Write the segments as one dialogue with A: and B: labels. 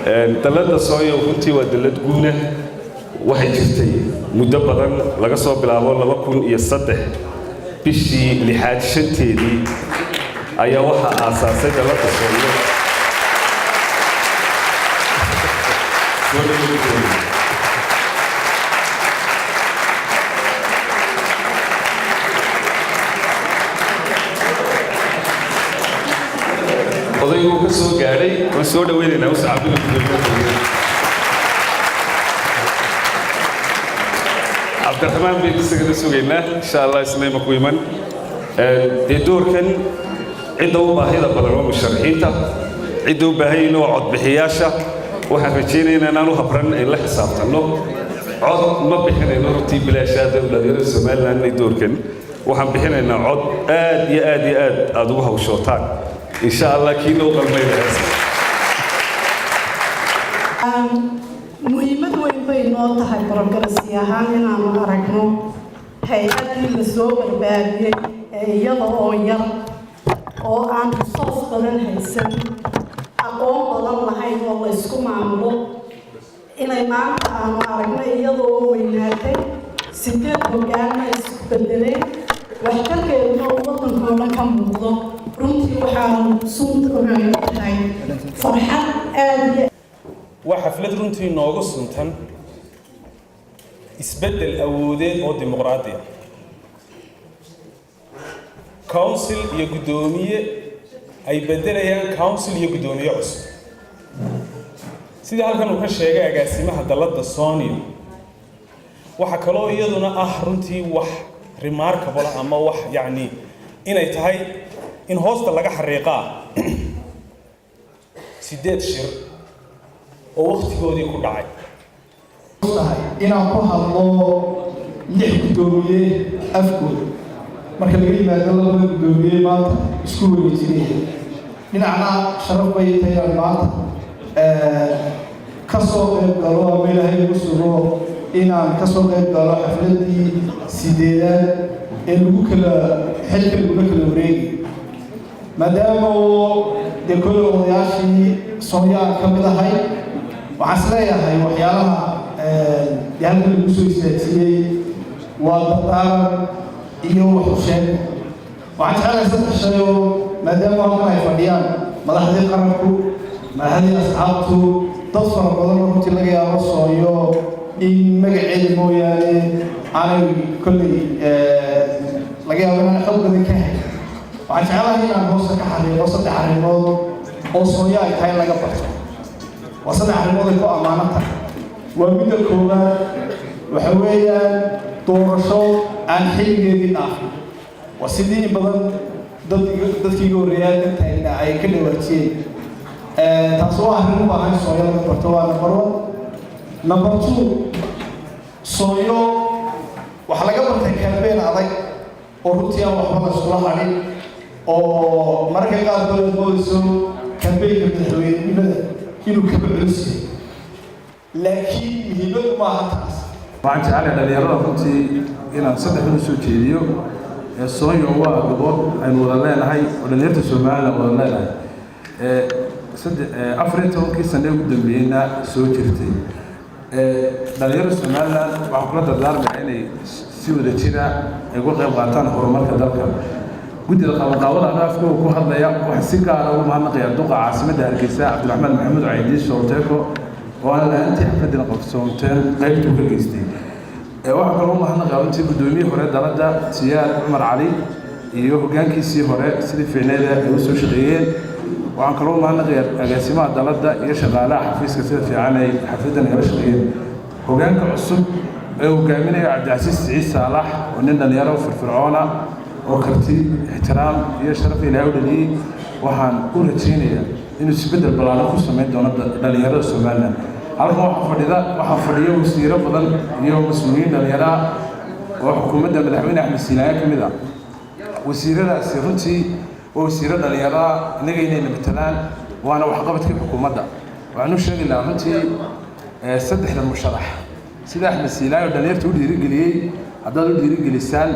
A: Dalladda Sooyo runtii waa dallad guuna. Waxay jirtay muddo badan, laga soo bilaabo 2003, bishii lixaad shanteedii ayaa waxaa aasaasay dalladda Sooyo. Soo dhaweynteeda. Odaygu ka soo gaadhay waan soo dhaweynaynaa, u sacaabina gudoomiyaha Cabdiraxmaan baynu isagana sugaynaa, insha Allah, isna ima ku iman. Dee doorkan cidda u baahida badan waa musharaxiinta, cidda u baahan yihiin waa codbixiyaasha. Waxaan rajaynaynaa inaan u habran ay la xisaabtanno. Cod ma bixinayno runtii bilaashaada. Dhalinyarada Somaliland inay doorkan waxaan bixinaynaa cod aad iyo aad iyo aad aada ugu hawshootaan, insha Allah, kiina u qalmayna.
B: Muhiimad weyn bay noo tahay Progress ahaan inaanu aragno hay-addii la soo barbaariyey ee iyada oo yar oo aan resource badan haysan, aqoon badan lahayn oo la isku maamulo, inay maanta aanu aragno iyadoo weynaatay, sideed hoggaanna isku bedeleen, waxtarkeeduna uu waddankoo dhan ka muuqdo. Runtii waxaanu sunta waxaynu tahay farxad aada iyo
C: Waa xaflad runtii noogu suntan isbeddel awoodeed oo dimuqraadi ah, council iyo guddoomiye ay beddelayaan council iyo guddoomiye cusub. Sidii halkan uu ka sheegay agaasimaha dalladda Sonyo, waxaa kaloo iyaduna ah runtii wax remarkable ama wax yacni inay tahay in hoosta laga xariiqaa 8 shir oo wakhtigoodii ku dhacay.
D: Tahay inaan ku hadlo lix guddoomiye afkooda marka laga yimaado labada guddoomiye maanta isku wareejinaya. Dhinacna sharaf bay tahay inaan maanta ka soo qayb galo ama Ilaahay igu sugo inaan ka soo qayb galo xafladdii sideedaad ee lagu kala xilka lagula kala wareegay, maadaama uu dee kolley odayaashii Soonya aan ka mid ahay. Waxaan is leeyahay waxyaalaha dee halkan lagu soo istaajiyey waa dardaaran iyo wax u sheeg. Waxaan jeclahay saddex shay oo maadaama halkan ay fadhiyaan madaxdii qaranku, madaxdii asxaabtu, dad fara badan oo runtii laga yaabo Sooyo in magaceeda mooyaane aanay kolley laga yaabo inaan xog badan ka hayn, waxaan jeclahay inaan hoosta ka xariiqo saddex arrimood oo Sooyo ay tahay in laga barto. Waa saddex arrimood ay ku ammaano tahay. Waa midda koowaad, waxa weeyaan doorasho aan xilligeedii dhaafin. Waa sidii in badan dad dadkii iga horreeyay ka taagna ay ka dhawaajiyeen. Taas waa arrin u baahan Sooyo laga barto, waa number one. Number two, Sooyo waxaa laga bartay campaign adag oo runtii aan waxba la iskula hadhin, oo mararka qaarkood aad moodayso campaignka madaxweynenimada inuu kaba culus yahay, laakiin muhiimadu maaha taas.
E: Waxaan jecelahay dhalinyarada runtii inaan saddexdan u soo jeediyo. Soonyo waa gobol aynu wada leenahay oo dhalinyarta Somaliland wada leenahay, 14kii sane ugu dambeeyeyna soo jirtay. Dhalinyarada Somaliland waxaan kula dardaarmayaa inay si wada jira ay uga qayb qaataan horumarka dalka. Guddida qabanqaabada anoo afkooga ku hadlaya, waxaan si gaara ugu mahadnaqayaa duqa caasimadda Hargeysa, Cabdiraxmaan Maxamuud Caydiis Soolteeko, oo aan la-aantii xafladina qabsoomteen qaybtuu ka geystay. Waxaan kaloo u mahadnaqayaa runtii guddoomiyihii hore dalladda, Siyaad Cumar Cali, iyo hoggaankiisii hore sidii fiicneeda ay u soo shaqeeyeen. Waxaan kaloo u mahadnaqayaa agaasimaha dalladda iyo shaqaalaha xafiiska sida fiican ay xafladdan igala shaqeeyeen. Hoggaanka cusub ee hogaaminaya Cabdicasiis Siciid Saalax, oo nin dhalinyaro firfircoona oo karti, ixtiraam iyo sharaf Ilaahay u dhaliyey, waxaan u rajaynayaa inuu isbeddel ballaaran ku samayn doono dhalinyarada Somaliland. Halkan waxaa fadhiya wasiiro badan iyo mas-uuliyiin dhalinyaro ah oo xukuumadda madaxweyne Axmed Siinaaye ka mid ah. Wasiiradaasi runtii waa wasiiro dhalinyaro ah, innaga inayna matalaan, waana waxqabadkii xukuumadda. Waxaan u sheegi lahaa runtii saddexda musharax, sida Axmed Siinaaye oo dhalinyarta u dhiirigeliyey, haddaad u dhiirigelisaan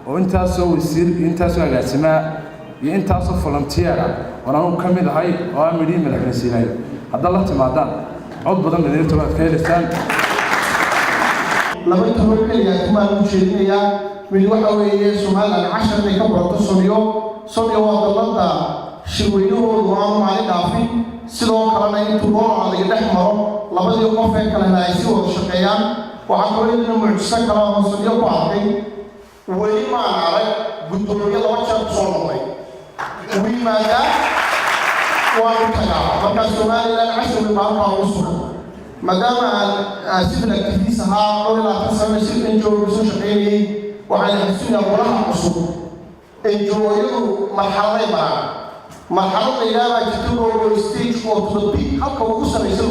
E: oo intaasoo wasiir iyo intaasoo agaasimaa iyo intaasoo volunteer ah oon anugu ka mid ahay oo aan midhihii madaxweyne Siinaayo Haddaad la timaadaan, cod badan dhalinyarta waad ka helaysaan.
F: Laba talo keliya tumaan u jeedinayaa. Mid waxa weeye, Somaliland cashar inay ka barato Sonyo. Sonyo waa dalladda shirweynahoodu aanu maalin dhaafin, sidoo kalena intuu loo adag dhex maro, labadii qof ee kalena ay si wada shaqeeyaan. Waxaa kaloo iyaduna mucjiso kale oo Sonyo ku arkay: weli maan arag guddoomiye laba jeer kusoo noqday. Wuu yimaadaa, waanu tagaa. Markaa Somaliland cashar weyn baa halkaa ugu sugan. Maadaama aan civil activist ahaa dhowr iyo 20 sano, civil NGO kasoo shaqeynayay, waxaan xasuusinayaa golaha cusub. NGO-yadu marxaladay maraan. Marxalad la yidhaha baa jirta oo stage oo to the peak, halka ugu sarraysa.